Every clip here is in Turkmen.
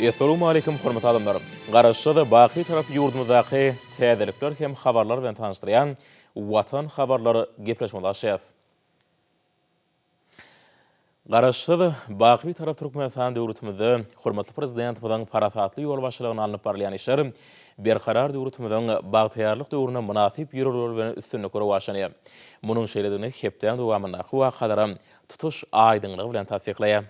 Essalawmaleýkim hormatly adamlar! Garaşsyz, baky Bitarap ýurdumyzdaky täzelikler hem habarlar bilen tanyşdyrýan Watan habarlar gepleşigimizi açýas. Garaşsyz, baky Bitarap Türkmenistan döwletimizde hormatly Prezidentimiziň parasatly ýolbaşçylygynda alnyp barylýan işler Berkarar döwletimiziň bagtyýarlyk döwründe mynasyp ýörelgeler bilen üstünlikli rowaçlanýar. Munuň şeýledigini hepdäň dowamyndaky wakalaram tutuş aýdyňlygy bilen tassyklaýar.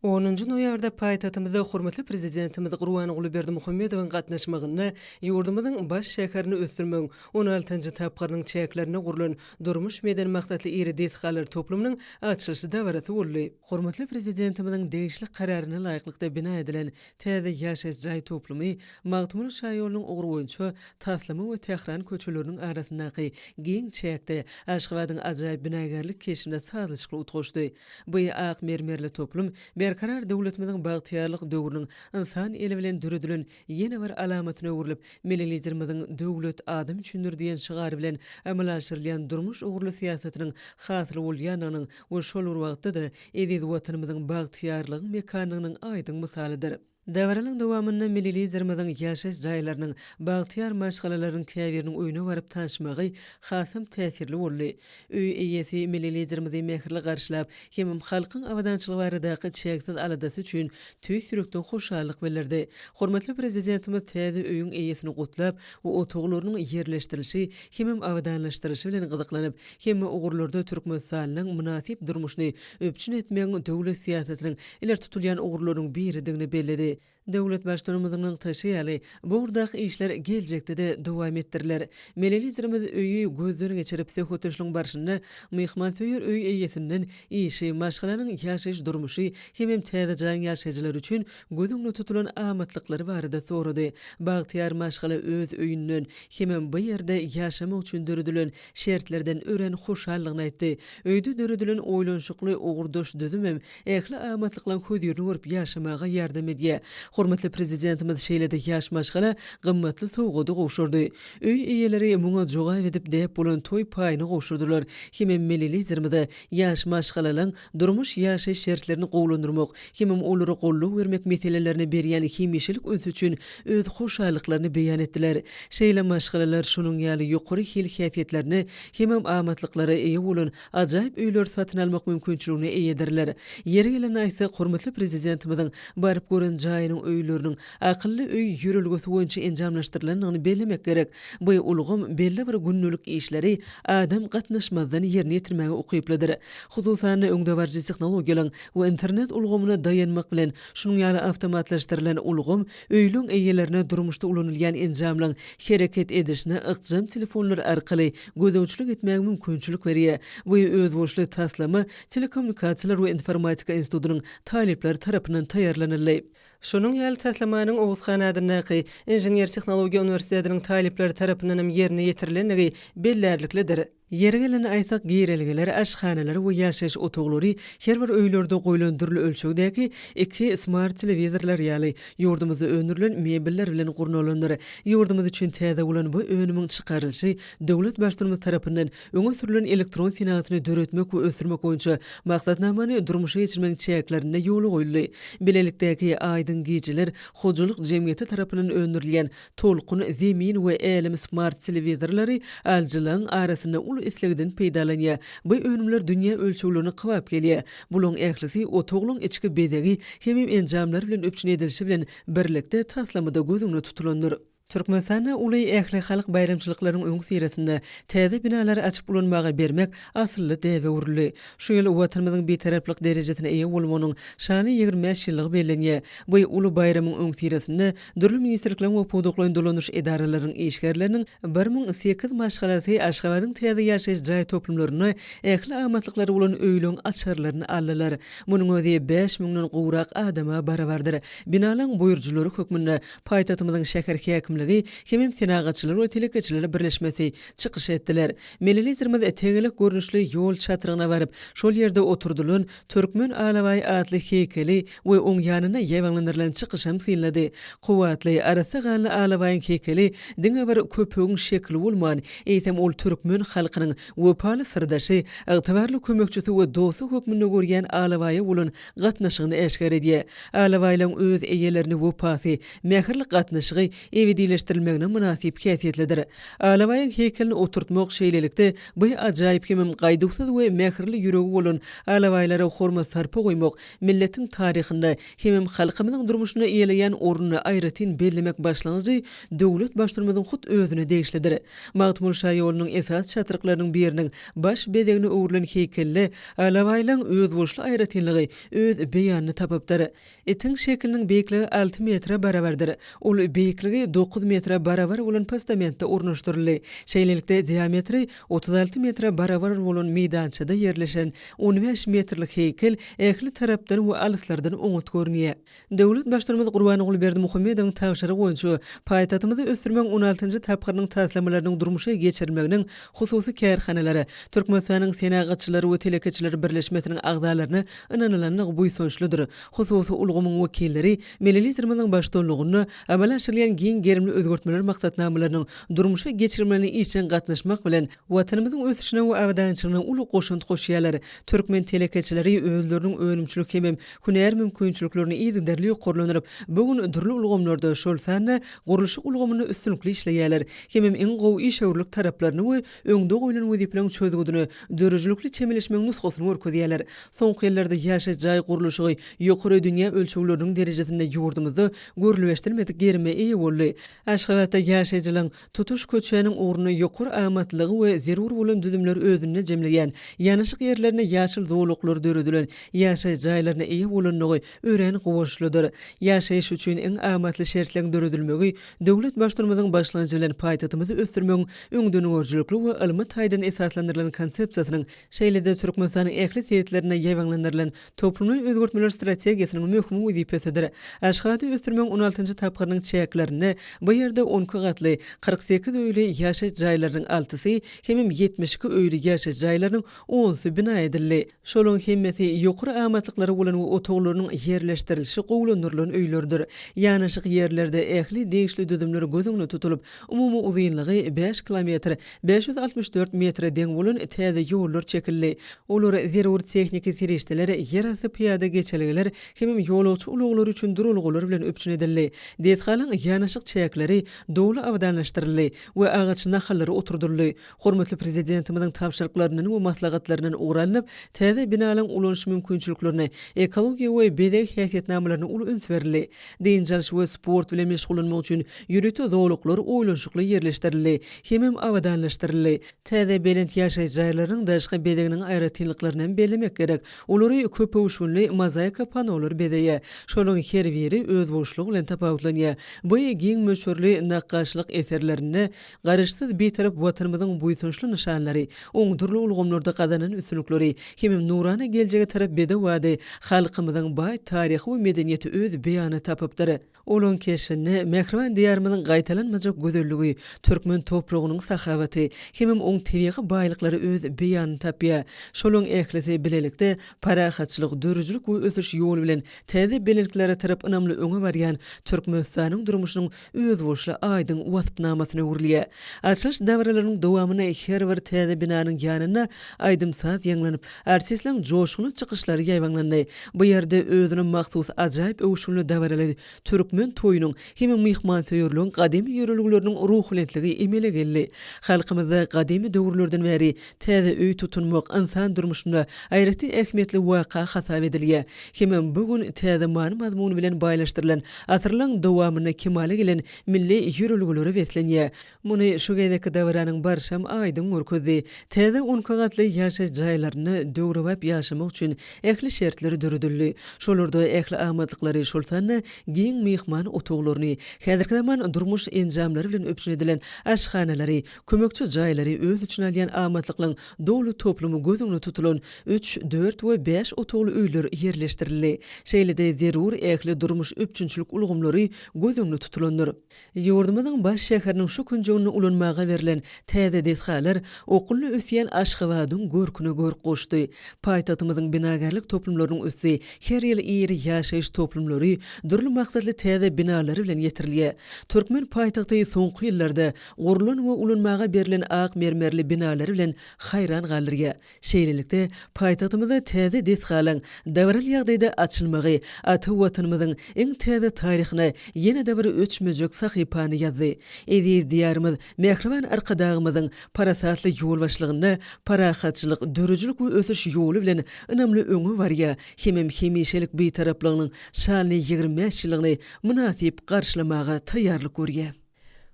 Onunjy noýabrda paýtagtymyzda hormatly Prezidentimiz Gurbanguly Berdimuhamedowyň gatnaşmagynda ýurdumyzyň baş şäherini ösdürmegiň on altynjy tapgyrynyň çäklerinde gurlan durmuş-medeni maksatly iri desgalar toplumynyň açylyş dabarasy boldy. Hormatly Prezidentimiziň degişli Kararyna laýyklykda bina edilen täze ýaşaýyş jaý toplumy Magtymguly şaýolunyň ugry boýunça Taslama we Tähran köçeleriniň arasyndaky giň çäkde Aşgabadyň ajaýyp binagärlik keşbine sazlaşykly utgaşdy. Bu ak mermerli toplum Berkarar döwletimiziň bagtyýarlyk döwrüniň ynsan eli bilen döredilen ýene bir alamatyna öwrülip, Milli Liderimiziň Döwlet adam üçindir diýen şygary bilen amala aşyrylýan durmuş ugurly syýasatynyň hasyly bolýandygynyň we şol bir wagtda-da eziz Watanymyzyň bagtyýarlygyň mekanynyň aýdyň mysalydyr. Dabaranyň dowamynda Milli Liderimiziň ýaşaýyş jaýlarynyň, bagtyýar maşgalalaryň käbiriniň öýüne baryp tanyşmagy hasam täsirli boldy. Öý eýesi Milli Liderimizi mähirli garşylap, hemem halkyň abadançylygy baradaky çäksiz aladasy üçin tüýs ýürekden hoşallyk bildirdi. Hormatly Prezidentimiz täze öýüň eýesini gutlap, otaglarynyň ýerleşdirilişi hemem abadanlaşdyrylyşy bilen gyzyklanyp, hemme ugurlarda türkmenistanlylaryň mynasyp durmuşyny üpjün etmegiň döwlet syýasatynyň ileri tutulýan ugurlarynyň biridigini belledi. Döwlet Baştutanymyzyň nygtaşy ýaly, bu ugurdaky işler geljekde-de dowam etdiriler. Milli Liderimiz öýi gözden geçirip, söhbetdeşligiň barşynda myhmansöýer öý eýesinden işi, maşgalanyň ýaşaýyş-durmuşy hemem täze jaýyň ýaşaýjylary üçin göz öňünde tutulan amatlyklary barada sorady. Bagtyýar maşgala öz öýünden hemem bu ýerde ýaşamak üçin döredilen şertlerden örän hoşallygyny aýtdy. Öýde döredilen oýlanyşykly ugurdaş düzümem ähli amatlyklaryň hözirini görüp ýaşamaga ýardam edýär. Hormatly Prezidentimiz şeýle-de ýaş maşgala gymmatly sowgady gowşurdy. Öý eýeleri muňa jogap edip däp bolan toý paýyny gowşurdylar hemem Milli Liderimize ýaş maşgalalaň durmuş-ýaşaýyş şertlerini gowulandyrmak hemem olara goldaw bermek meselelerine berýän hemişelik ünsi üçin öz hoşallyklaryny beýan etdiler. Şeýle maşgalalar şunuň ýaly ýokary hil häsiýetlerine hemem amatlyklara eýe bolan ajaýyp öýleri satyn almak mümkinçiligine eýedirler. Ýeri gelende aýtsak, hormatly Prezidentimiziň baryp gören jaýynyň öýleriniň akylly öý ýörelgesi boýunça enjamlaşdyrylandygyny bellemek gerek. Bu ulgam belli bir gündelik işleri adam gatnaşmazdan ýerine ýetirmäge ukyplydyr. Hususan-da, öňdebaryjy tehnologiýalaryň we internet ulgamyna daýanmak bilen, şunuň ýaly awtomatlaşdyrylan ulgam öýleň eýelerine durmuşda ulanylýan enjamlaryň hereket edişine ykjam telefonlar arkaly gözegçilik etmäge mümkinçilik berýär. Bu özboluşly taslama Telekommunikasiýalar we informatika institutynyň talyplary tarapyndan taýýarlanyldy. Şunuň ýaly taslamanyň Oguzhan adyndaky Inžener-tehnologiýa uniwersitetiniň talyplary tarapyndan hem ýerine ýetirilendigi bellärliklidir. Ýeri gelende aýtsak, girelgeler, aşhanalar we ýaşaýyş otaglary her bir öýlerde goýlan dürli ölçegdäki iki smart telewizorlar ýaly ýurdumyzda öndürilen mebeller bilen gurnalandyr. Ýurdumyz üçin täze bolan bu önümiň çykarylyşy döwlet Baştutanymyz tarapyndan öňe sürlen elektron senagatyny döretmek we ösdürmek boýunça maksatnamany durmuşa geçirmegiň çäklerinde ýola goýuldy. Bilelikdäki Aýdyň gijeler hojalyk jemgyýeti tarapyndan öndürilýän Tolkun, Zemin we Älem smart telewizorlary alyjylaryň arasynda uly islegden peýdalanýar. Bu önümler dünýä ölçeglerine kybap gelýär. Bularyň ählisi otaglaryň içki bezegi hemem enjamlar bilen üpjün edilişi bilen birlikde taslamada göz öňünde tutulandyr. Türkmenistanda uly ählihalk baýramçylyklarynyň öňüsyrasynda täze binalary açyp ulanmaga bermek asylly däbe öwrüldi. Şu ýyl Watanymyzyň Bitaraplyk derejesine eýe bolmagynyň şanly 25 ýyllygy bellenýär. Bu uly baýramyň öňüsyrasynda Dürli ministrlikleriň we pudaklaýyn dolandyryş edaralarynyň işgärleriniň 1008 maşgalasy Aşgabadyň täze ýaşaýyş jaý toplumlarynda ähli amatlyklary bolan öýleň açarlaryny aldylar. Munuň özi bäş müňden gowrak adama barabardyr. Binalaryň buýrujylary hökmünde paýtagtymyzyň şäher häkimligi. häkimligi hemem Senagatçylar we telekeçiler birleşmesi çykyş etdiler. Milli Liderimiz tegelek görnüşli ýol çatrygyna baryp, şol ýerde oturdylan Türkmen alabaýy atly heýkeli we oň ýanynda ýaýbaňlandyrylan çykyşam synlady. Kuwwatly, arassa ganly alabaýyň heýkeli diňe bir köpegiň şekili bolman, eýsem ol türkmen halkynyň wepaly syrdaşy, ygtybarly kömekçisi we dosty hökmünde görýän alabaýa bolan gatnaşygyny äşgär edýär. Alabaýlaryň öz eýelerine wepasy, mähirli gatnaşygy ebedileşdirilmegine mynasyp häsiýetlidir. Alabaýyň heýkelini oturtmak şeýlelikde, bu ajaýyp hemem gaýduwsyz we mähirli ýüregi bolan alabaýlara hormat-sarpa goýmak, milletiň taryhynda hemem halkymyzyň durmuşynda eýeleýän ornuny aýratyn bellemek başlangyjy döwlet Baştutanymyzyň hut özüne degişlidir. Magtymguly şaýolunyň esasy çatryklarynyň biriniň baş bezegine öwrülen heýkelde alabaýlaryň özboluşly aýratynlygy öz beýanyny tapypdyr. Itiň şekiliniň beýikligi alty metre barabardyr. Ol beýikligi dokuz metre barabar bolan postamentde ornaşdyryldy. Şeýlelikde, diametri 36 metre barabar bolan meýdançada ýerleşen 15 metrlik heýkel ähli tarapdan we alyslardan oňat görünýär. Döwlet Baştutanymyz Gurbanguly Berdimuhamedowyň tabşyrygy boýunça paýtagtymyzy ösdürmegiň on altynjy tapgyrynyň taslamalarynyň durmuşa geçirilmeginiň hususy kärhanalara, Türkmenistanyň Senagatçylar we telekeçiler birleşmesiniň agzalaryna ynanylandygy buýsançlydyr. Hususy ulgamyň wekilleri Milli Liderimiziň baştutanlygynda amala aşyrylýan giň gerimli özgertmeler maksatnamalarynyň durmuşa geçirilmegine işjeň gatnaşmak bilen, Watanymyzyň ösüşine we abadançylygyna uly goşant goşýarlar. Türkmen telekeçileri özleriniň önümçilik hemem hünär mümkinçiliklerini yzygiderli ýokarlandyryp, bu gün dürli ulgamlarda, şol sanda gurluşyk ulgamynda üstünlikli işleýärler hemem iň gowy işewürlik taraplaryny we öňde goýlan wezipeleriň çözgüdine döredijilikli çemeleşmegiň nusgasyny görkezýärler. Soňky ýyllarda ýaşaýyş jaý gurluşygy ýokary dünýä ölçegleriniň derejesinde ýurdumyzda görlüp-eşidilmedik gerime eýe boldy. Aşgabatda ýaşaýjylaryň tutuş köçäniň ugrunda ýokary amatlylygy we zerur bolan düzümleri özünde jemleýän, ýanaşyk ýerlerinde ýaşyl zolaklar döredilen ýaşaýyş jaýlaryna eýe bolandygy örän guwançlydyr. Ýaşaýyş üçin iň amatly şertleriň döredilmegi döwlet Baştutanymyzyň başlangyjy bilen paýtagtymyzy ösdürmegiň öňdengörüjilikli we ylmy taýdan esaslandyrylan konsepsiýasynyň Şeýle-de Türkmenistanyň ähli sebitlerinde ýaýbaňlandyrylan toplumlaýyn özgertmeler strategiýasynyň möhüm wezipesidir. Aşgabady ösdürmegiň on altynjy tapgyrynyň çäklerinde bu ýerde on iki gatly, 48 öýli ýaşaýyş jaýlarynyň altysy hemem 72 öýli ýaşaýyş jaýlarynyň onsy bina edildi. Şolaryň hemmesi ýokary amatlyklary bolan we otaglarynyň ýerleşdirilişi gowulandyrylan öýlerdir. Ýanaşyk ýerlerde ähli degişli düzümler göz öňünde tutulyp, Umumy uzynlygy bäş kilometr, 564 metre deň bolan täze ýollar çekildi. Olar zerur tehniki serişdeler, ýerasty pyýada geçelgeler hemem ýolagçy ulaglary üçin duralgalar bilen üpjün edildi. Desgalaryň ýanaşyk çäkleri doly abadanlaşdyryldy we agaç nahallary oturdyldy. Hormatly Prezidentimiziň tabşyryklaryndan we maslahatlaryndan ugur alnyp, täze binalaryň ulanyş mümkinçiliklerine, ekologiýa we bezeg häsiýetnamalaryna uly üns berildi. Dynç alyş we sport bilen meşgullanmak üçin ýörite zolaklar oýlanyşykly ýerleşdirildi hemem abadanlaşdyryldy. Täze belent ýaşaýyş jaýlarynyň daşky bezeginiň aýratynlyklaryny hem bellemek gerek. Olary köpöwüşginli mozaika panolar bezeýär. Şolaryň her biri özboluşlygy bilen tapawutlanýar. Bu giň möçberli nakgaşlyk eserlerinde Garaşsyz, Bitarap Watanymyzyň buýsançly nyşanlary, oň dürli ulgamlarda gazanan üstünlikleri hemem nurana geljege tarap bedew ady halkymyzyň baý taryhy we medeniýeti öz beýanyny tapypdyr. Olaň keşbinde mähriban Diýarymyzyň gaýtalanmajak gözelligi, türkmen topragynyň sahawaty hemem oň tebigy baýlyklary öz beýanyny tapýar. Şolaň ählisi bilelikde parahatçylyk, döredijilik we ösüş ýoly bilen täze belentliklere tarap ynamly öňe barýan Türkmenistanyň durmuşynyň özboluşly aýdyň waspnamasyna öwrülýär. Açylyş dabaralarynyň dowamynda her bir täze binanyň ýanynda aýdym-saz ýaňlanyp, artistleriň joşgunly çykyşlary ýaýbaňlandy. Bu ýerde özüne mahsus ajaýyp öwüşginli dabaraly türkmen toýunyň hem myhmansöýerligiň gadymy ýörelgeleriniň ruhubelentligi emele geldi. Halkymyzda gadymy döwürlerden bäri Täze öý tutunmak ynsan durmuşynda aýratyn ähmiýetli waka hasap edilýär. Hemem bu gün täze many-mazmun bilen baýlaşdyrylan, asyrlaryň dowamynda kemala gelen milli ýörelgelere beslenýär. Muny şu gezekki dabaranyň barşam aýdyň görkezdi. Täze on iki gatly ýaşaýyş jaýlarynda döwrebap ýaşamak üçin ähli şertler döredildi. Şolarda ähli amatlyklary, şol sanda giň myhman. myhman otaglaryny, häzirki zaman durmuş enjamlary bilen üpjün edilen aşhanalary, kömekçi jaýlary öz içine alýan amatlyklaryň doly toplumy göz öňünde tutulan üç, dört we bäş otagly öýler ýerleşdirildi. Şeýle-de zerur ähli durmuş üpjünçilik ulgamlary göz öňünde tutulandyr. Ýurdumyzyň baş şäheriniň şu künjeginde ulanmaga berlen täze desgalar okgunly ösýän Aşgabadyň görküne görk goşdy. Paýtagtymyzyň binagärlik toplumlarynyň üsti her ýyl iri ýaşaýyş toplumlary, dürli maksatly täze binalary bilen ýetirilýär. Türkmen paýtagty soňky ýyllarda gurlan we ulanmaga berlen ak mermerli binalary bilen haýran galdyrýar. Şeýlelikde, paýtagtymyzda täze desgalaryň dabaraly ýagdaýda açylmagy ata Watanymyzyň iň täze taryhyna ýene-de bir öçmejek sahypany ýazdy. Eziz Diýarymyz mähriban Arkadagymyzyň parasatly ýolbaşçylygynda parahatçylyk, döredijilik we ösüş ýoly bilen ynamly öňe barýar hemem hemişelik Bitaraplygynyň şanly 25 ýyllygyny mynasyp garşylamaga taýýarlyk görýär.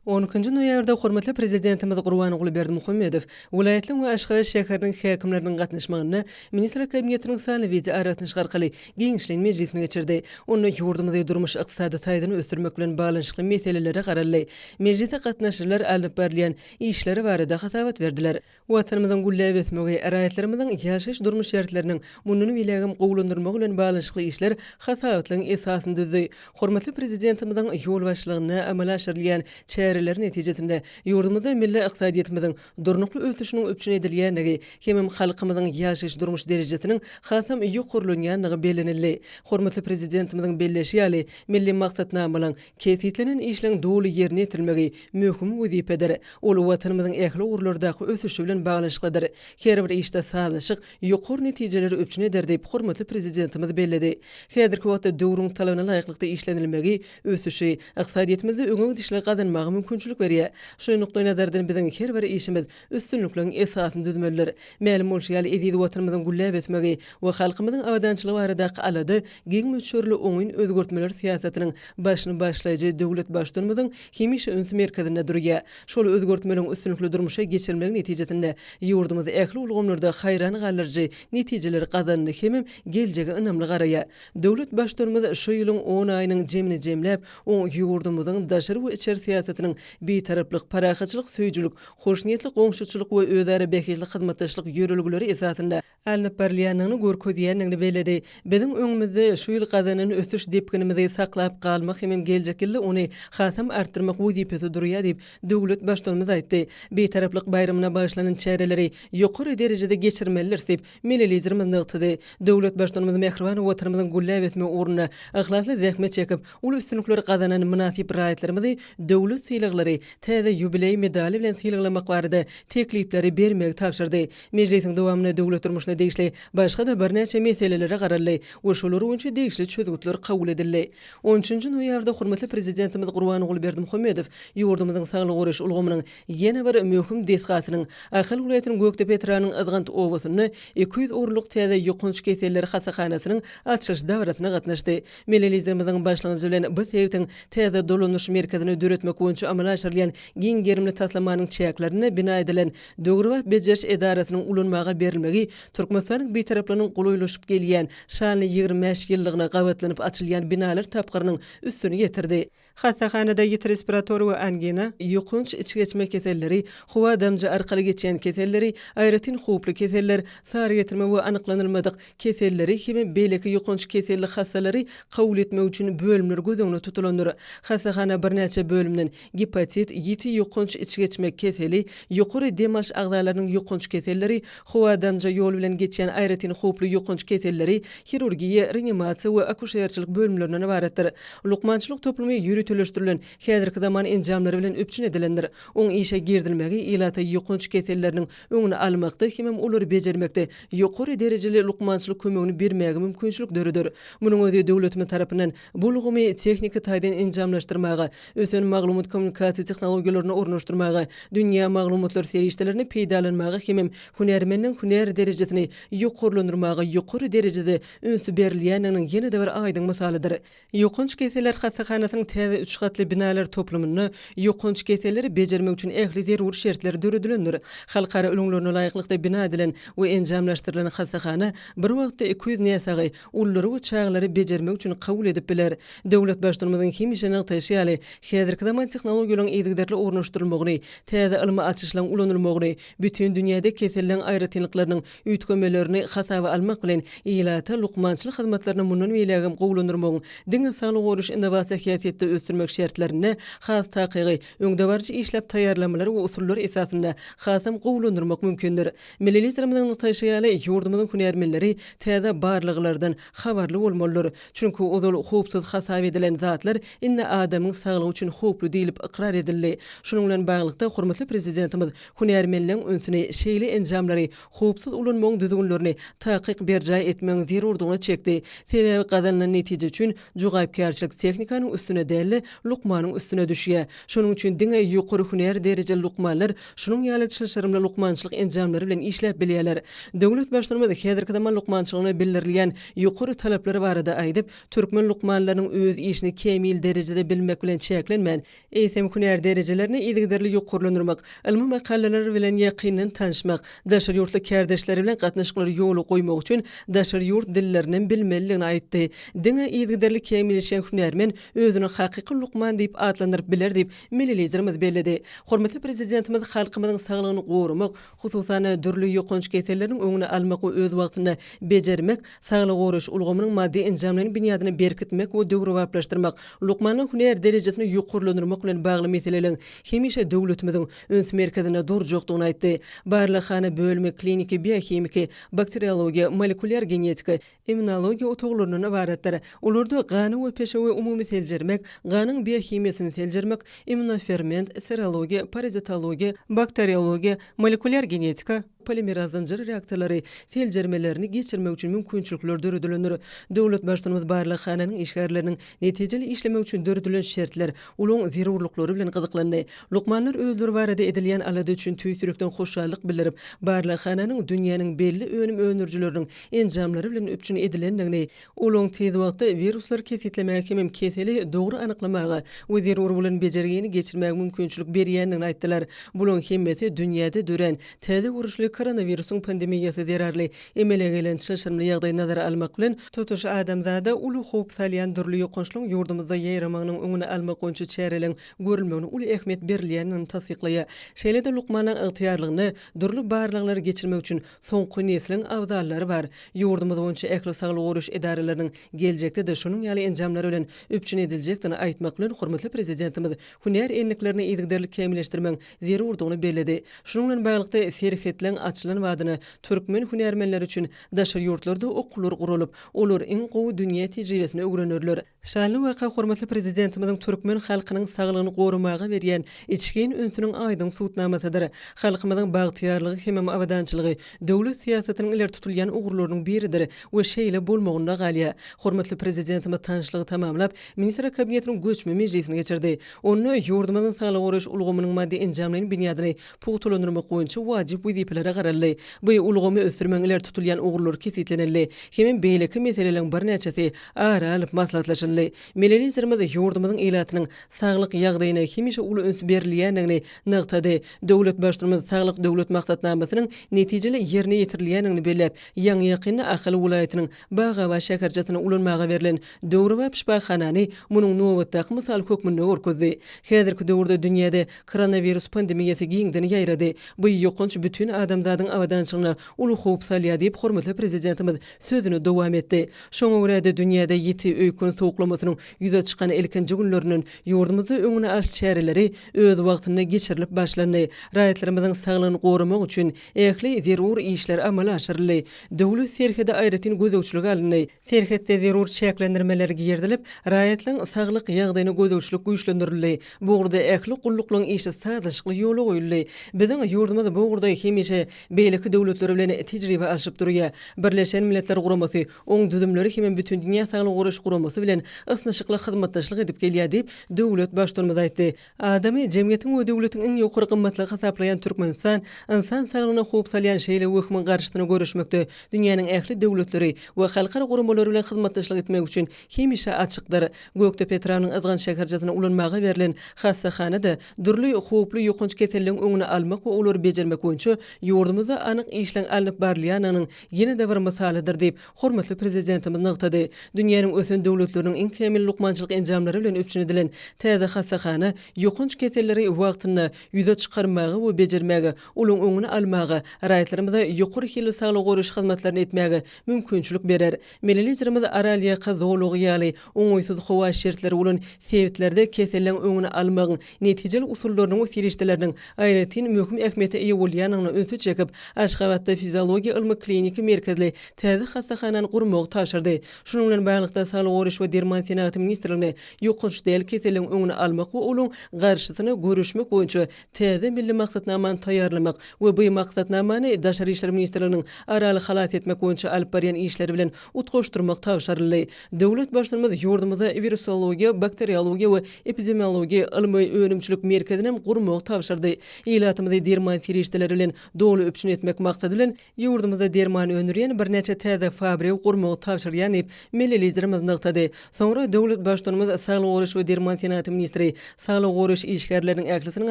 On ikinji noýabrda hormatly Prezidentimiz Gurbanguly Berdimuhamedow welaýatlaryň we Aşgabat şäheriniň häkimleriniň gatnaşmagynda Ministrler Kabinetiniň sanly wideoaragatnaşyk arkaly giňişleýin mejlisini geçirdi. Onda ýurdumyzy durmuş-ykdysady taýdan ösdürmek bilen baglanyşykly meselelere garaldy. Mejlise gatnaşyjylar alnyp barylýan işler barada hasabat berdiler. Watanymyzyň gülläp ösmegi, raýatlarymyzyň ýaşaýyş-durmuş şertleriniň mundan beýlägem gowulandyrylmagy bilen baglanyşykly işler hasabatlygyň esasyny düzdi. Hormatly Prezidentimiziň ýolbaşçylygynda amala aşyrylýan çäreler netijesinde ýurdumyzda milli ykdysadyýetimiziň durnukly ösüşiniň üpjün edilýändigi hemem halkymyzyň ýaşaýyş-durmuş derejesiniň hasam ýokarlanýandygy bellenildi. Hormatly Prezidentimiziň belleýşi ýaly, milli maksatnamalaryň, kesgitlenen işleň doly ýerine ýetirilmegi möhüm wezipedir. Ol Watanymyzyň ähli ugurlardaky ösüşi bilen baglanyşyklydyr. Her bir işde sazlaşyk ýokary netijeleri üpjün eder diýip, hormatly Prezidentimiz belledi. Häzirki wagtda döwrüň talabyna laýyklykda işlenilmegi ösüşi, ykdysadyýetimizde öňe gidişligi gazanmaga mümkinçilik berýär. Şu nukdaýnazardan biziň her bir işimiz üstünlikleriň esasyny düzmelidir. Mälim bolşy ýaly, eziz Watanymyzyň gülläp ösmegi we halkymyzyň abadançylygy baradaky alada giň möçberli oňyn özgertmeler syýasatynyň başyny başlaýjy döwlet Baştutanymyzyň hemişe üns merkezinde durýar. Şol özgertmeleriň üstünlikli durmuşa geçirilmegi netijesinde ýurdumyz ähli ulgamlarda haýran galdyryjy netijeleri gazandy hemem geljege ynamly garaýar. Döwlet Baştutanymyz şu ýylyň on aýynyň jemini jemläp, oň ýurdumyzyň daşary we içeri syýasatynyň Bitaraplyk, parahatçylyk söýüjilik, hoşniýetli goňşuçylyk we özara bähbitli hyzmatdaşlyk ýörelgeleri esasynda alnyp barylýandygyny görkezýändigini belledi. Biziň öňümizde şu ýyl gazanan ösüş depginimizi saklap galmak hemem geljek ýylda ony hasam artdyrmak wezipesi durýar diýip, döwlet Baştutanymyz aýtdy. Bitaraplyk baýramyna bagyşlanan çäreleri ýokary derejede geçirmelidiris diýip, Milli Liderimiz nygtady. Döwlet Baştutanymyz mähriban Watanymyzyň gülläp ösmegi ugrunda yhlasly zähmet çekip, uly üstünlikleri gazanan mynasyp raýatlarymyzy döwlet sylaglary, täze ýubileý medaly bilen sylaglamak barada teklipleri bermegi tabşyrdy. Mejlisiň dowamynda döwlet durmuşyna degişli başga-da birnäçe meselelere garaldy we şolar boýunça degişli çözgütler kabul edildi. On üçünji noýabrda hormatly Prezidentimiz Gurbanguly Berdimuhamedow ýurdumyzyň saglygy goraýyş ulgamynyň ýene bir möhüm desgasynyň, Ahal welaýatynyň Gökdepe etrabynyň Yzgant obasynda 200 orunlyk täze ýokanç keseller hassahanasynyň açylyş dabarasyna gatnaşdy. Milli Liderimiziň başlangyjy bilen bu sebitiň täze dolandyryş merkezini döretmek boýunça amala aşyrylýan giň gerimli taslamanyň çäklerinde bina edilen döwrebap bejeriş edarasynyň ulanmaga berilmegi Türkmenistanyň Bitaraplygynyň golaýlaşyp gelýän şanly 25 ýyllygyna gabatlanyp açylýan binalar tapgyrynyň üstüni ýetirdi. Hassahanada ýiti respirator we angina, ýokanç içgeçme keselleri, howa-damja arkaly geçýän keselleri, aýratyn howply keseller, sary getirme we anyklanylmadyk keselleri hemem beýleki ýokanç keselli hassalary kabul etmek üçin bölümler göz öňünde tutulandyr. Hassahana birnäçe bölümden, gepatit, ýiti ýokanç içgeçme keseli, ýokary dem alyş agzalarynyň ýokanç keselleri, howa-damja ýol bilen geçýän aýratyn howply ýokanç keselleri, hirurgiýa, reanimasiýa we akuşerçilik bölümlerinden ybaratdyr. Lukmançylyk toplumy ýöriteleşdirilen, häzirki zaman enjamlary bilen üpjün edilendir. Oň işe girizilmegi ilata ýokanç keselleriniň öňüni almakda hemem olary bejermekde ýokary derejeli lukmançylyk kömegini bermäge mümkinçilik döreder. Munuň özi döwletimiz tarapyndan bu ulgamy tehniki taýdan enjamlaşdyrmaga, ösen maglumat-kommunikasiýa tehnologiýalaryny ornaşdyrmaga, dünýä maglumatlar serişdelerini peýdalanmaga hemem hünärmeniň hünär derejesini ýokarlandyrmaga ýokary derejede üns berilýändiginiň ýene-de bir aýdyň mysalydyr. Ýokanç keseller hassahanasynyň täze. täze üç gatly binalar toplumynda ýokanç keselleri bejermek üçin ähli zerur şertler döredilendir. Halkara ülňülerine laýyklykda bina edilen we enjamlaşdyrylan hassahana bir wagtda 200 näsagy, ululary we çagalary bejermek üçin kabul edip biler. Döwlet Baştutanymyzyň hemişe nygtaýşy ýaly, häzirki zaman tehnologiýalaryň yzygiderli ornaşdyrylmagyny, täze ylmy açyşlaryň ulanylmagyny, bütin dünýäde keselleriň aýratynlyklarynyň üýtgemelerini hasaba almak bilen, ilata lukmançylyk hyzmatlaryny mundan beýlägem gowulandyrmagyň diňe saglygy goraýyş innowasiýa häsiýetde ösdürmek şertlerinde, has takygy, öňdebaryjy işläp taýýarlamalar we usullar esasynda hasam gowulandyrmak mümkindir. Milli Liderimiziň nygtaýşy ýaly, ýurdumyzyň hünärmenleri täze barlaglardan habarly bolmalydyr. Çünki ozal howpsuz hasap edilen zatlar indi adamyň saglygy üçin howply diýlip ykrar edildi. Şunuň bilen baglylykda, hormatly Prezidentimiz hünärmenleň ünsüni şeýle enjamlary howpsuz ulanmagyň düzgünlerini takyk berjaý etmegiň zerurdygyna çekdi. Sebäbi gazanylan netije üçin jogapkärçilik tehnikanyň üstüne däl-de, lukmanyň üstüne düşýär. Şonuň üçin diňe ýokary hünär derejeli lukmanlar şunuň ýaly çylşyrymly lukmançylyk enjamlary bilen işläp bilýärler. Döwlet Baştutanymyz häzirki zaman lukmançylygyna bildirilýän ýokary talaplar barada aýdyp, türkmen lukmanlarynyň öz işini kämil derejede bilmek bilen çäklenmän, eýsem, hünär derejelerini yzygiderli ýokarlandyrmak, ylmy makalalar bilen ýakyndan tanyşmak, daşary ýurtly kärdeşleri bilen gatnaşyklary ýola goýmak üçin daşary ýurt dillerinem bilmelidigini aýtdy. Diňe yzygiderli kämilleşýän hünärmen özüni hakyky lukman diýip atlandyryp biler diýip, milli Liderimiz belledi. Hormatly Prezidentimiz halkymyzyň saglygyny goramak, hususan-da, dürli ýokanç keselleriniň öňüni almak we öz wagtynda bejermek, saglygy goraýyş ulgamynyň maddy-enjamlaýyn binýadyny berkitmek we döwrebaplaşdyrmak, lukmanlaryň hünär derejesini ýokarlandyrmak bilen bagly meseleleriň hemişe döwletimiziň üns merkezinde durjakdygyny aýtdy. Barlaghana bölümi kliniki, biohimiki, bakteriologiýa, molekulýar genetika, immunologiýa otaglaryndan ybaratdyr. Olarda gany we peşewi umumy seljermek, ganyň biohimiýasyny seljermek, immunoferment, serologiýa, parazitologiýa, bakteriologiýa, molekulýar genetika, polimeraz zynjyr reaksiýalary seljermelerini geçirmek üçin mümkinçilikler döredilendir. Döwlet Baştutanymyz barlaghananyň işgärleriniň netijeli işlemegi üçin döredilen şertler, olaryň zerurlyklary bilen gyzyklandy. Lukmanlar özleri barada edilýän alada üçin tüýs ýürekden hoşallyk bildirip, barlaghananyň dünýäniň belli önüm öndürijileriniň enjamlary bilen üpjün edilendigini, olaryň tiz wagtda wiruslary kesgitlemäge hemem keseli dogry anyklamaga we zerur bolan bejergini geçirmäge mümkinçilik berýändigini aýtdylar. Bularyň hemmesi dünýäde dörän täze görnüşli koronawirusyň pandemiýasy zerarly emele gelen çylşyrymly ýagdaýy nazara almak bilen, tutuş adamzada uly howp salýan dürli ýokançlygyň ýurdumyzda ýaýramagynyň öňüni almak boýunça çäreleriň görülmegine uly ähmiýet berilýändigini tassyklaýar. Şeýle-de lukmanlaryň ygtyýarlygynda dürli barlaglary geçirmek üçin Soňky nesliň abzallary bar. Ýurdumyz boýunça ähli saglygy goraýyş edaralarynyň geljekde-de şunuň ýaly enjamlar bilen üpjün ediljekdigini aýtmak bilen, hormatly Prezidentimiz hünär endiklerini yzygiderli kämilleşdirmegiň zerurdygyny belledi. Şunuň bilen baglylykda, serhetleň açylan badyna türkmen hünärmenleri üçin daşary ýurtlarda okuwlar guralyp, olar iň gowy dünýä tejribesini öwrenerler. Şanly waka hormatly Prezidentimiziň türkmen halkynyň saglygyny goramaga berýän içgin ünsüniň aýdyň subutnamasydyr. Halkymyzyň bagtyýarlygy hemem abadançylygy döwlet syýasatynyň ileri tutulýan ugurlarynyň biridir we şeýle bolmagynda galýar. Hormatly Prezidentimiz tanyşlygy tamamlap, Ministrler Kabinetiniň göçme mejlisini geçirdi. Onda ýurdumyzyň saglygy goraýyş ulgamynyň maddy-enjamlaýyn binýadyny pugtalandyrmak boýunça wajyp wezipelere garaldy. Bu ulgamy ösdürmegiň ileri tutulýan ugurlary kesgitlenildi hemem beýleki meseleleriň birnäçesi ara alyp maslahatlaşyldy. Milli Liderimiz ýurdumyzyň ilatynyň saglyk ýagdaýyna hemişe uly üns berilýändigini nygtady. Döwlet Baştutanymyz Saglyk Döwlet maksatnamasynyň netijeli ýerine ýetirilýändigini belläp, ýaňy-ýakynda Ahal welaýatynyň Bagabat şäherçesinde ulanmaga berlen döwrebap şypahanany munuň nobatdaky mysaly hökmünde görkezdi. Häzirki döwürde dünýäde koronawirus pandemiýasy giňden ýaýrady. Bu ýokanç bütin adamzadyň abadançylygyna uly howp salýar diýip, hormatly Prezidentimiz sözüni dowam etdi. Şoňa görä-de, dünýäde ýiti öýken sowuklamasynyň ýüze çykan ilkinji günlerinden ýurdumyzda öňüni alyş çäreleri öz wagtynda geçirilip başlandy. Raýatlarymyzyň saglygyny goramak üçin ähli zerur işler amala aşyryldy. Döwlet serhedi aýratyn gözegçilige alyndy. Serhetde zerur çäklendirmeler girizilip, raýatlaryň saglyk ýagdaýyna gözegçilik güýçlendirildi. Bu ugurda ähli gulluklaryň işi sazlaşykly ýola goýuldy. Biziň ýurdumyz bu ugurda hemişe. beýleki döwletler bilen tejribe alşyp durýar. Birleşen Milletler Guramasy, oň düzümleri hemem Bütindünýä Saglygy Goraýyş Guramasy bilen ysnyşykly hyzmatdaşlyk edip gelýär diýip, döwlet Baştutanymyz aýtdy. Adamy jemgyýetiň we döwletiň iň ýokary gymmatlygy hasaplaýan Türkmenistan ynsan saglygyna howp salýan şeýle wehimiň garşysyna göreşmekde dünýäniň ähli döwletleri we halkara guramalary bilen hyzmatdaşlyk etmek üçin hemişe açykdyr. Gökdepe etrabynyň Yzgan şäherçesinde ulanmaga berlen hassahana-da dürli howply ýokanç keselleriň öňüni almak we olary bejermek boýunça ýurdumyzda anyk işleň alnyp barylýandygynyň ýene-de bir mysalydyr diýip, hormatly Prezidentimiz nygtady. Dünýäniň ösen döwletleriniň iň kämil lukmançylyk enjamlary bilen üpjün edilen täze hassahana ýokanç keselleri wagtynda ýüze çykarmaga we bejermäge, olaryň öňüni almaga, raýatlarymyza ýokary hilli saglygy goraýyş hyzmatlaryny etmäge mümkinçilik berer. Milli Liderimiz Aralýaka zolagy ýaly oňaýsyz howa şertleri bolan sebitlerde keselleň öňüni almagyň netijeli usullarynyň we serişdeleriniň aýratyn möhüm ähmiýete eýe bolýandygyna ünsi çekip, Aşgabatda fiziologiýa ylmy-kliniki merkezli täze hassahanany gurmagy tabşyrdy. Şunuň bilen baglylykda, Saglygy goraýyş we derman senagaty ministrligine ýokanç däl keselleň öňüni almak we olaryň garşysyna göreşmek boýunça täze milli maksatnamany taýýarlamak we bu maksatnamany Daşary işler ministrliginiň Araly halas etmek boýunça alyp barýan işleri bilen utgaşdyrmak tabşyryldy. Döwlet Baştutanymyz ýurdumyzda wirusologiýa, bakteriologiýa we epidemiologiýa ylmy-önümçilik merkezini hem gurmagy tabşyrdy. Ilatymyzy derman serişdeleri bilen doly üpjün etmek maksady bilen, ýurdumyzda derman öndürýän birnäçe täze fabrigi gurmagy tabşyrýan diýip, milli Liderimiz nygtady. Soňra döwlet Baştutanymyz Saglygy goraýyş we derman senagaty ministri saglygy goraýyş işgärleriniň ählisiniň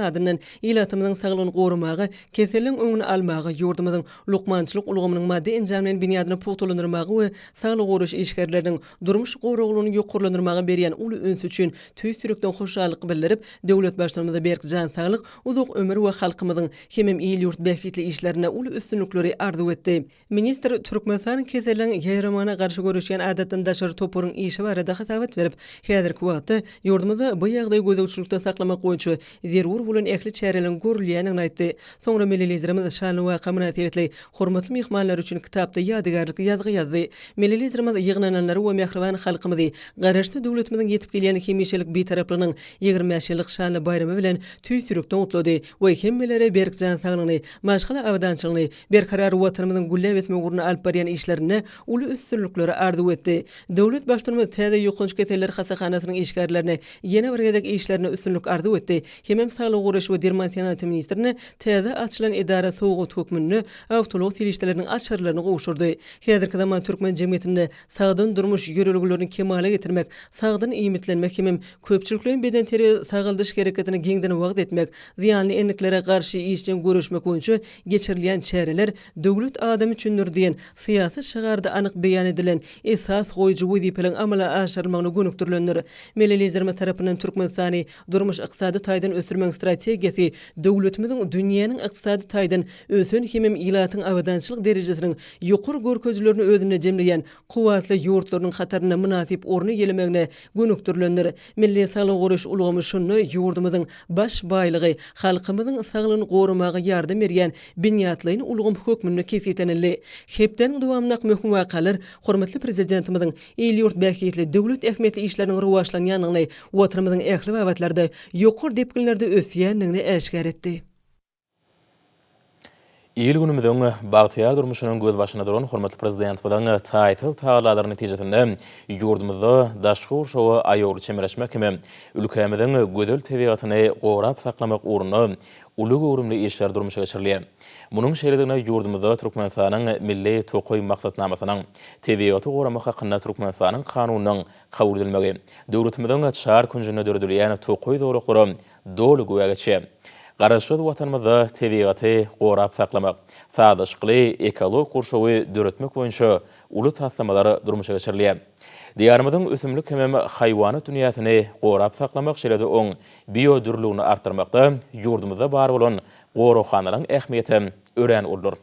adyndan ilatymyzyň saglygyny goramaga, keseliň öňüni almaga, ýurdumyzyň lukmançylyk ulgamynyň maddy-enjamlaýyn binýadyny pugtalandyrmaga we saglygy goraýyş işgärleriniň durmuş goraglylygyny ýokarlandyrmaga berýän uly ünsi üçin tüýs ýürekden hoşallyk bildirip, döwlet Baştutanymyza berk jan saglyk, uzak ömür we halkymyzyň hemem il-ýurt bähbitli işlerinde uly üstünlikleri arzuw etdi. Ministr Türkmenistanyň keseliň ýaýramagyna garşy göreşýän adatdan daşary toparyň işi barada hasabat berip, häzirki wagtda ýurdumyzda bu ýagdaýy gözegçilikde saklamak boýunça zerur bolan ähli çäreleriň görülýändigini aýtdy. Soňra milli Liderimiz şanly waka mynasybetli hormatly myhmanlar üçin kitapda ýadygärlik ýazgy ýazdy. Milli Liderimiz ýygnananlary we mähriban halkymyzy Garaşsyz döwletimiziň ýetip gelýän hemişelik Bitaraplygynyň 25 ýyllyk şanly baýramy bilen tüýs ýürekden gutlady we hemmelere berk jan saglygyny, maşgala abadançylygyny, Berkarar Watanymyzyň gülläp ösmegi ugrunda alyp barýan işlerinde uly üstünlikleri arzuw etdi. Döwlet Baştutanymyz täze ýokanç keseller hassahanasynyň işgärlerine ýene bir gezek işlerinde üstünlik arzuw etdi hemem Saglygy goraýyş we derman senagaty ministrine täze açylan edara sowgat hökmünde awtoulag serişdeleriniň açarlaryny gowşurdy. Häzirki zaman türkmen jemgyýetinde sagdyn durmuş ýörelgelerini kemala getirmek, sagdyn iýmitlenmek hemem köpçülikleýin bedenterbiýe-sagaldyş hereketini giňden wagyz etmek, zyýanly endiklere garşy işjeň göreşmek boýunça geçirilýän çäreler Döwlet adam üçindir diýen syýasy şygarda anyk beýan edilen esas goýujy wezipeleriň amala aşyrylmagyna gönükdirilendir. Milli Liderimiz tarapyndan Türkmenistany durmuş-ykdysady taýdan ösdürmegiň strategiýasy döwletimiziň dünýäniň ykdysady taýdan ösen hemem ilatyň abadançylyk derejesiniň ýokary görkezijilerini özünde jemleýän kuwwatly ýurtlarynyň hatarynda mynasyp orny eýelemegine gönükdirilendir. Milli saglygy goraýyş ulgamy şunda ýurdumyzyň baş baýlygy, halkymyzyň saglygyny goramaga ýardam berýän binýatlaýyn ulgam hökmünde kesgitlenildi. Hepdäniň dowamyndaky möhüm wakalar hormatly Prezidentimiziň il-ýurt bähbitli, döwlet ähmiýetli işleriniň rowaçlanýandygyny, Watanymyzyň ähli babatlarda ýokary depginlerde ösýändigini äşgär etdi. Il-günümiziň bagtyýar durmuşynyň gözbaşynda duran hormatly Prezidentimiziň taýsyz tagallalary netijesinde ýurdumyzda daşky gurşawa aýawly çemeleşmek hem ülkämiziň gözel tebigatyny gorap saklamak ugrunda uly göwrümli işler durmuşa geçirilýär. Munuň şeýledigine ýurdumyzda Türkmenistanyň Milli tokaý maksatnamasynyň, Tebigaty goramak hakynda Türkmenistanyň Kanunynyň kabul edilmegi, döwletimiziň çar künjünde döredilýän tokaý zolaklary doly güwä geçýär. Garaşsyz Watanymyzda tebigaty gorap saklamak, sazlaşykly ekologik gurşawy döretmek boýunça uly taslamalar durmuşa geçirilýär. Diýarymyzyň ösümlik hemem haýwanat dünýäsini gorap saklamak, şeýle-de oň biodürlüligini artdyrmakda ýurdumyzda bar bolan goraghanalaryň ähmiýetem örän uludyr.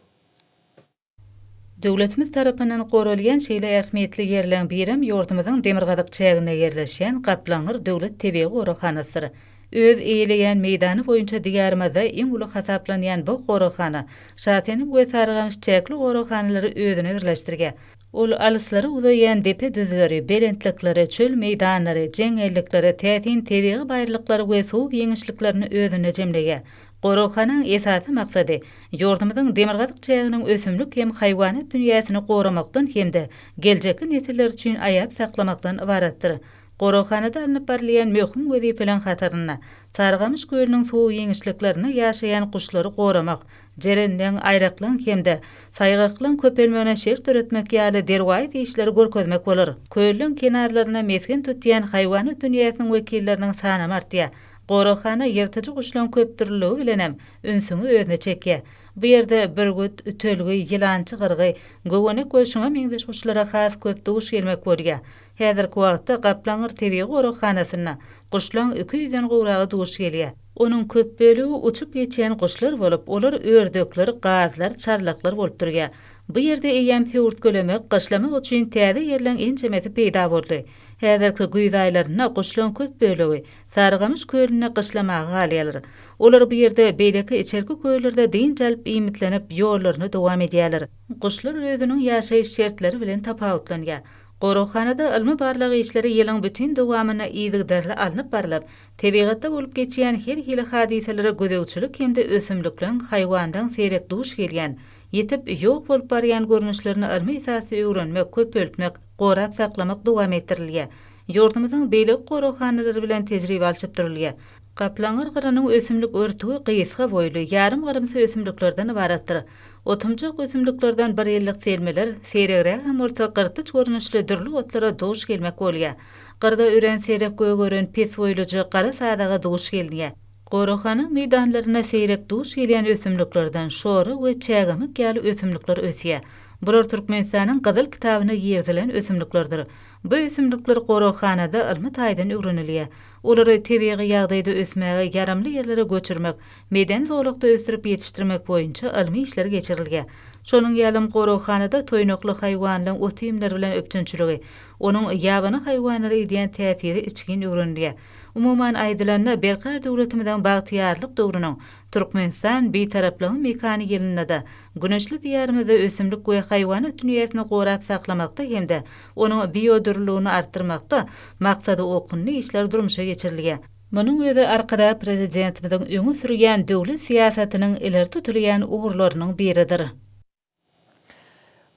Döwletimiz tarapyndan goralýan şeýle ähmiýetli ýerleň birem ýurdumyzyň demirgazyk çäginde ýerleşýän Gaplaňgyr döwlet tebigy goraghanasydyr. Öz eýeleýän meýdany boýunça Diýarymyzda iň uly hasaplanýan bu goraghana Şasenem we Sarygamyş çäkli goraghanalary özüne birleşdirýär. Ol alyslara uzaýan depe-düzleri, belentlikleri, çöl meýdanlary, jeňňellikleri, täsin tebigy baýyrlyklary we suw giňişliklerini özünde jemleýär. Goraghanaň esasy maksady, ýurdumyzyň demirgazyk çäginiň ösümlik hem haýwanat dünýäsini goramakdan hem-de geljekki nesiller üçin aýap saklamakdan ybaratdyr. Goraghanada alnyp barylýan möhüm wezipeleriň hatarynda Sarygamyş kölüniň suw giňişliklerinde ýaşaýan guşlary goramak, jerenleň, aýraklaň hem-de saýgaklaň köpelmegine şert döretmek ýaly derwaýys işleri görkezmek bolar. Kölüň kenarlarynda mesgen tutýan haýwanat dünýäsiniň wekilleriniň sanam artýar. Goraghana ýyrtyjy guşlaryň köpdürlüligi bilenem ünsüňi özüne çekýär. Bu ýerde bürgüt, ütelgi, ýylançy gyrgy, göwenek we şuňa meňzeş guşlara has köp duş gelmek bolýar. Häzirki wagtda Gaplaňgyr tebigy goraghanasynda guşlaň 200-den gowragy duş gelýär. Onuň köp bölegi uçup geçýän guşlar bolup, olar ördekler, gazlar, çarlaklar bolup durýar. Bu ýerde eýýäm höwürtgelemek, gyşlamak üçin täze ýerleň ençemesi peýda boldy. Häzirki güýz aýlarynda guşlaň köp bölegi Sarygamyş kölünde gyşlamaga galýarlar. Olar bu ýerde beýleki içerki köllerde dynç alyp iýmitlenip, ýollaryny dowam edýärler. Guşlar özüniň ýaşaýyş şertleri bilen tapawutlanýar. Goraghanada ylmy-barlag işleri ýylyň bütin dowamynda yzygiderli alnyp barlyp, tebigatda bolup geçýän her hili hadysalara gözegçilik hem-de ösümlikleň, haýwanlaň seýrek duş gelýän, ýitip, ýok bolup barýan görnüşlerini ylmy esasda öwrenmek, köpeltmek, gorap saklamak dowam etdirilýär. Ýurdumyzyň beýleki goraghanalary bilen tejribe alşyp durulýar. Gaplaňgyr gyrynyň ösümlik örtügi gysga boýly, ýarym gyrymsy ösümliklerden ybaratdyr. Otumjak ösümliklerden bir ýyllyk selmeler, seýregrägem bolsa gyrtyç görnüşli dürli otlara duş gelmek bolýar. Gyrda örän seýrek gögeren pes boýluja gara sazaga duş gelinýär. Goraghana meýdanlarynda seýrek duş gelýän ösümliklerden şora we çägemik ýaly ösümlikler ösýär. Bular Türkmenistanyň Gyzyl kitabyna girizilen ösümliklerdir. Bu ösümlikler goraghanada ylmy taýdan öwrenilýär. Olary tebigy ýagdaýda ösmäge ýaramly ýerlere göçürmek, medeni zolakda ösdürip ýetişdirmek boýunça ylmy işler geçirilýär. Şonuň ýalam goraghanada toýnakly haýwanlaryň ot-iýmler bilen üpjünçiligi, onuň ýabany haýwanlara edýän täsiri içgin öwrenilýär. Umuman aýdylanda, Berkarar döwletimiziň bagtyýarlyk döwrüniň Türkmenistan, Bitaraplygyň mekany ýylynda-da güneşli Diýarymyzda ösümlik we haýwanat dünýäsini gorap saklamakda hem-de onuň biodürlüligini artdyrmakda maksada okgunly işler durmuşa geçirilýär. Munuň özi Arkadag Prezidentimiziň öňe sürýän döwlet syýasatynyň ileri tutulýan ugurlarynyň biridir.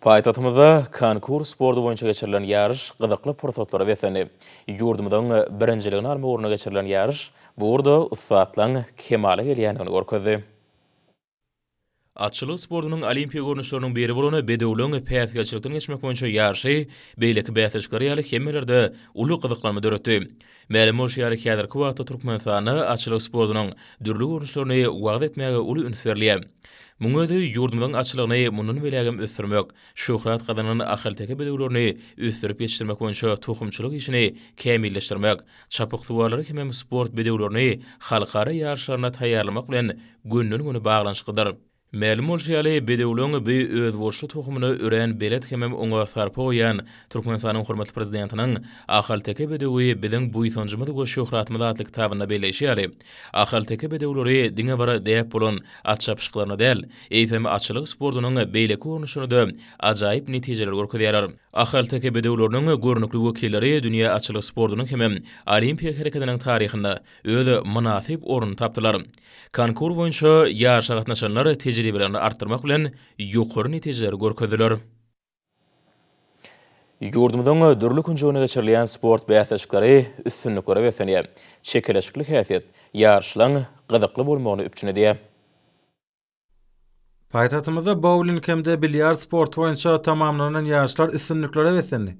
Paýtagtymyzda konkur sporty boýunça geçirilen ýaryş gyzykly pursatlara beslendi. Ýurdumyzyň birinjiligini almak ugrunda geçirilen ýaryş bu ugurda ussatlaryň kemala gelýändigini görkezdi. Atçylyk sportunyň olimpiýa görnüşleriniň biri bolan bedewleň päsgelçilikden geçmek boýunça ýaryşy beýleki bäsleşikler ýaly hemmelerde uly gyzyklanma döretdi. Mälim bolşy ýaly, häzirki wagtda Türkmenistanda atçylyk sportunyň dürli görnüşlerini wagyz etmäge uly üns berilýär. Munuň özi ýurdumyzyň atçylygyny mundan beýlägem ösdürmek, şöhrat gazanan ahalteke bedewlerini ösdürip ýetişdirmek boýunça tohumçylyk işini kämilleşdirmek, çapyksuwarlary hemem sport bedewlerini halkara ýaryşlaryna taýýarlamak bilen gönden-göni baglanyşyklydyr. Mälim bolşy ýaly, bedewleň bu özboluşly tohumyna örän belet hemem oňa sarpa goýýan Türkmenistanyň hormatly Prezidentiniň Ahalteke bedewi biziň buýsanjymyz we şöhratymyz atly kitabynda belleýşi ýaly, ahalteke bedewleri diňe bir däp bolan at çapyşyklarynda däl, eýsem, atçylyk sportunyň beýleki görnüşlerinde-de ajaýyp netijeleri görkezýärler. Ahalteke bedewleriniň görnükli wekilleri dünýä atçylyk sportunyň hemem Olimpiýa hereketiniň taryhynda öz mynasyp ornuny tapdylar. Konkur boýunça ýaryşa gatnaşanlar tejribelerini artdyrmak bilen ýokary netijeleri görkezdiler. Ýurdumyzyň dürli künjeginde geçirilýän sport bäsleşikleri üstünliklere beslenýär. Çekeleşikli häsiýet ýaryşlaryň gyzykly bolmagyny üpjün edýär. Paýtagtymyzda bouling hem-de bilýard sporty boýunça tamamlanan ýaryşlar üstünliklere beslendi.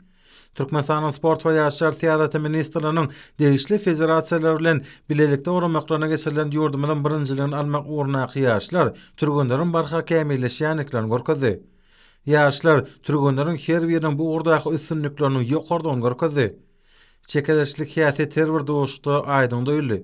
Türkmenistanyň Sport we ýaşlar syýasaty ministrliginiň degişli federasiýalary bilen bilelikde guramaklaryna geçirilen ýurdumyzyň birinjiligini almak ugrundaky ýaryşlar türgenleriň barha kämilleşýändiklerini görkezdi. Ýaryşlar türgenleriň her biriniň bu ugurdaky üstünlikleriniň ýokarydygyny görkezdi. Çekeleşikli häsiýet her bir duşuşykda aýdyň duýuldy.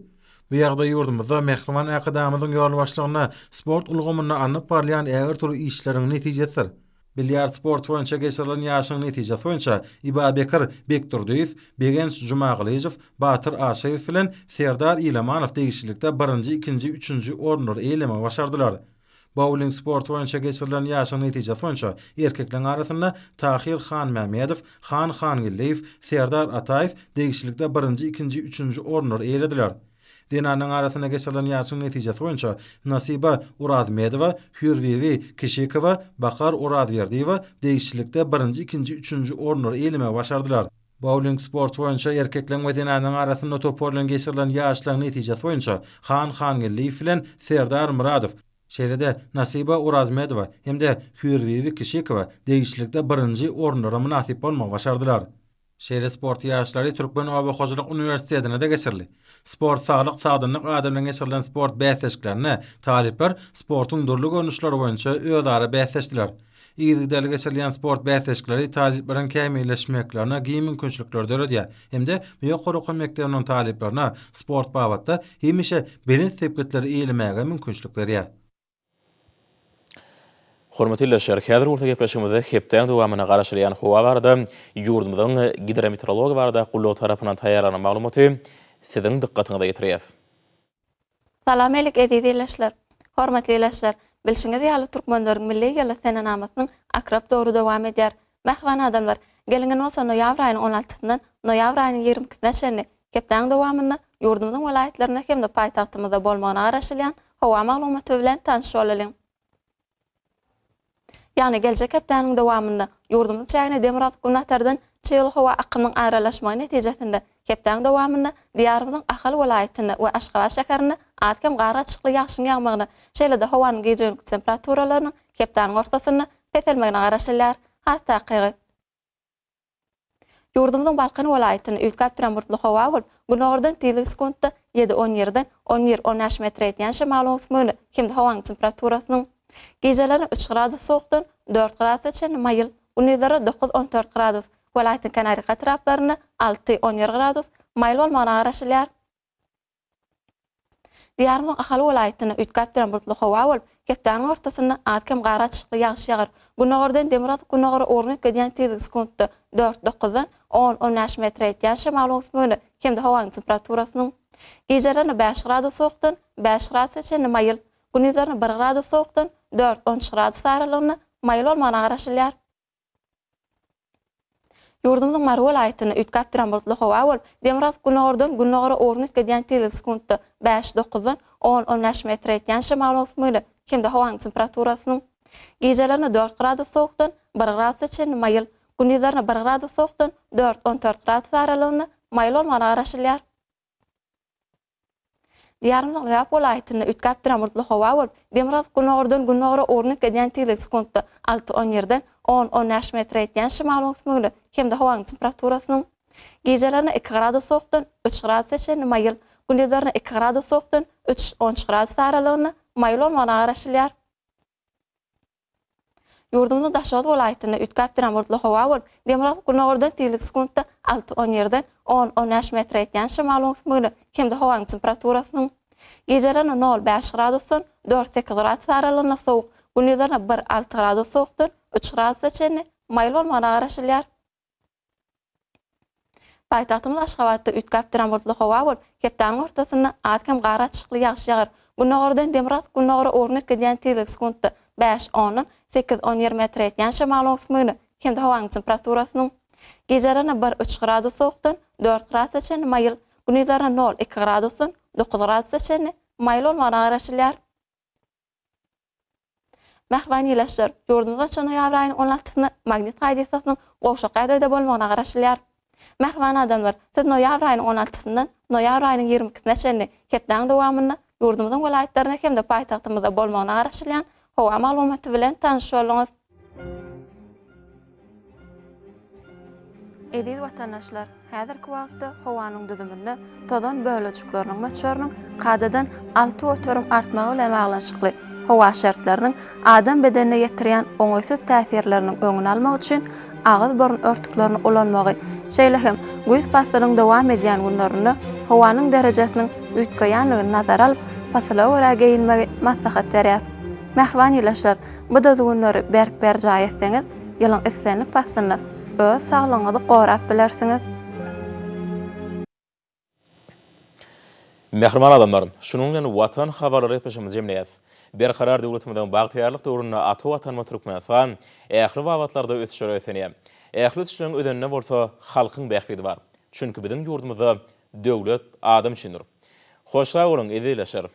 Bu ýagdaý ýurdumyzda mähriban Arkadagymyzyň ýolbaşçylygynda sport ulgamynda alnyp barylýan ägirt uly işleriň netijesidir. Bilýard sporty boýunça geçirilen ýaryşyň netijesi boýunça Ibabekir Bekdurdyýew, Begenç Jumagylyjow, Batyr Aşyrow bilen Serdar Ilamanow degişlilikde birinji, ikinji, üçünji orunlary eýelemegi başardylar. Bouling sporty boýunça geçirilen ýaryşyň netijesi boýunça erkekleriň arasynda Tahyr Hanmämmedow, Han Hangeldiýew, Serdar Ataýew degişlilikde birinji, ikinji, üçünji orunlary eýelediler. Zenanlaryň arasynda geçirilen ýaryşyň netijesi boýunça Nasiba Urazmedowa, Hüýrbibi Kişikowa, Bahar Orazberdiýewa degişlilikde birinji, ikinji, üçünji orunlary eýelemegi başardylar. Bouling sporty boýunça erkekleriň we zenanlaryň arasynda topar bilen geçirilen ýaryşlaryň netijesi boýunça Han Hangeldiýew bilen Serdar Myradow, şeýle-de Nasiba Urazmedowa hem-de Hüýrbibi Kişikowa degişlilikde birinji orunlara mynasyp bolmagy başardylar. Şeýle sport ýaryşlary Türkmen oba hojalyk uniwersitetinde-de geçirildi. Sport saglyk, sagdynlyk ady bilen geçirilen sport bäsleşiklerinde talyplar sportuň dürli görnüşleri boýunça özara bäsleşdiler. Yzygiderli geçirilýän sport bäsleşikleri talyplaryň kämilleşmeklerine giň mümkinçilikleri döredýär hem-de bu ýokary okuw mekdebiniň talyplaryna sport babatda hemişe belent sepgitleri eýelemäge mümkinçilik berýär. Hormatly ildeşler, häzir bolsa gepleşigimizde hepdäň dowamynda garaşylýan howa barada ýurdumyzyň Gidrometeorologiýa baradaky gullugy tarapyndan taýýarlanan maglumaty siziň dykgatyňyza ýetirýäs. Salam elik eziz ildeşler! Hormatly ildeşler, bilşiňiz ýaly türkmenleriň milli ýyly senenamasynyň akrap döwri dowam edýär. Mähriban adamlar, geliň indi bolsa noýabr aýynyň on altysyndan noýabr aýynyň 22 sine çenli hepdäniň dowamynda ýurdumyzyň welaýatlarynda hem-de paýtagtymyzda bolmagyna garaşylýan howa maglumaty bilen tanyş bolalyň. Ýagny geljek hepdäniň dowamynda ýurdumyzyň çägine demirgazyk-günbatardan çygly howa akymynyň aralaşmagy netijesinde hepdäniň dowamynda Diýarymyzyň Ahal welaýatynda we Aşgabat şäherinde az-kem gar gatyşykly ýagşyň ýagmagyna, şeýle-de howanyň gije-günki temperaturalarynyň hepdäniň ortasynda peselmegine garaşylýar. Has takygy. Ýurdumyzyň Balkan welaýatynda üýtgäp duran bulutly howa bolup, günordan tizligi sekuntda ýedi on ýerden on bir, on bäş metre ýetýän şemalyň öwüsmegine hem-de howanyň temperaturasynyň gijelerine üç gradus sowukdan dört gradusa çenli maýyl, gündizlere dokuz, on dört gradus, welaýatyň kenarýaka etraplarynda alty, on bir gradus maýyl bolmagyna garaşylýar. Diýarymyzyň Ahal welaýatynda üýtgäp duran bulutly howa bolup, hepdäniň ortasynda az-kem gar gatyşykly ýagyş ýagar. Gündogardan demirgazyk-gündogara ugruny üýtgedýän tizligi sekuntda dört, dokuzdan on, on bäş metre ýetýän şemalyň öwüsmegine hem-de howanyň temperaturasynyň gijelerine bäş gradus sowukdan bäş gradusa çenli maýyl, gündizlerine bir gradus sowukdan dört, on üç gradus aralygynda maýyl bolmagyna garaşylýar. Ýurdumyzyň Mary welaýatynda üýtgäp duran bulutly howa bolup, demirgazyk-günordan gündogara ugruny üýtgedýän tizligi sekuntda bäş, dokuzdan on, on bäş metre ýetýän şemalyň öwüsmegine hem-de howanyň temperaturasynyň gijelerine dört gradus sowukdan bir gradusa çenli maýyl, gündizlerine bir gradus sowukdan dört, on dört gradus aralygynda maýyl bolmagyna garaşylýar. Diýarymyzyň Lebap welaýatynda üýtgäp duran bulutly howa bolup, demirgazyk-günordan gündogara ugruny üýtgedýän tizligi sekuntda alty, on ýerden on, on bäş metre ýetýän şemalyň öwüsmegine hem-de howanyň temperaturasynyň gijelerine iki gradus sowukdan üç gradusa çenli maýyl, gündizlerine iki gradus sowukdan üç, on üç gradus aralygynda maýyl bolmagyna garaşylýar. Ýurdumyzyň Daşoguz welaýatynda üýtgäp duran bulutly howa bolup, demirgazyk-günordan tizligi sekuntda alty, on ýerden on, on bäş metre ýetýän şemalyň öwüsmegine hem-de howanyň temperaturasynyň gijelerine nol, bäş gradusdan dört, sekiz gradus aralygynda sowuk, gündizlerine bir, alty gradus sowukdan üç gradusa çenli maýyl bolmagyna garaşylýar. Paýtagtymyz Aşgabatda üýtgäp duran bulutly howa bolup, hepdäniň ortasynda az-kem gar gatyşykly ýagyş ýagar. Gündogardan demirgazyk-gündogara ugruny üýtgedýän tizligi sekuntda bäş, ondan sekiz, on bir metre ýetýän şemalyň öwüsmegine hem-de howanyň temperaturasynyň gijelerine bir, üç gradus sowukdan dört gradusa çenli maýyl, gündizlerine nol, iki gradusdan dokuz gradusa çenli maýyl bolmagyna garaşylýar. Mähriban ildeşler, ýurdumyzda şu noýabr aýynyň on altysynda magnit hadysasynyň gowşak ýagdaýda bolmagyna garaşylýar. Mähriban adamlar, siz noýabr aýynyň on altysyndan noýabr aýynyň 22 ikisine çenli hepdäniň dowamynda ýurdumyzyň welaýatlarynda hem-de paýtagtymyzda bolmagyna garaşylýan howa maglumaty bilen tanyş bolduňyz. Eziz watandaşlar, häzirki wagtda howanyň düzüminde tozan bölejikleriniň möçberiniň kadadan 6% artmagy bilen baglanyşykly howa şertleriniň adam bedenine ýetirýän oňaýsyz täsirleriniň öňüni almak üçin agyz-burun örtüklerini ulanmagy, şeýle hem güýz paslynyň dowam edýän günlerinde howanyň derejesiniň üýtgeýändigini nazara alyp, pasyla görä geýinmegi maslahat berýäris. Mähriban ildeşler, bu düzgünleri berk berjaý etseňiz, ýylyň islendik paslynda öz saglygyňyzy gorap bilersiňiz. Mähriban adamlar, şunuň bilen Watan habarlary gepleşigimizi jemleýäs. Berkarar döwletimiziň bagtyýarlyk döwründe ata Watanymyz Türkmenistan ähli babatlarda ösüşlere beslenýär. Ähli ösüşleriň özeninde bolsa halkyň bähbidi bar. Çünki biziň ýurdumyzda döwlet adam üçindir. Hoş sag boluň, eziz ildeşler!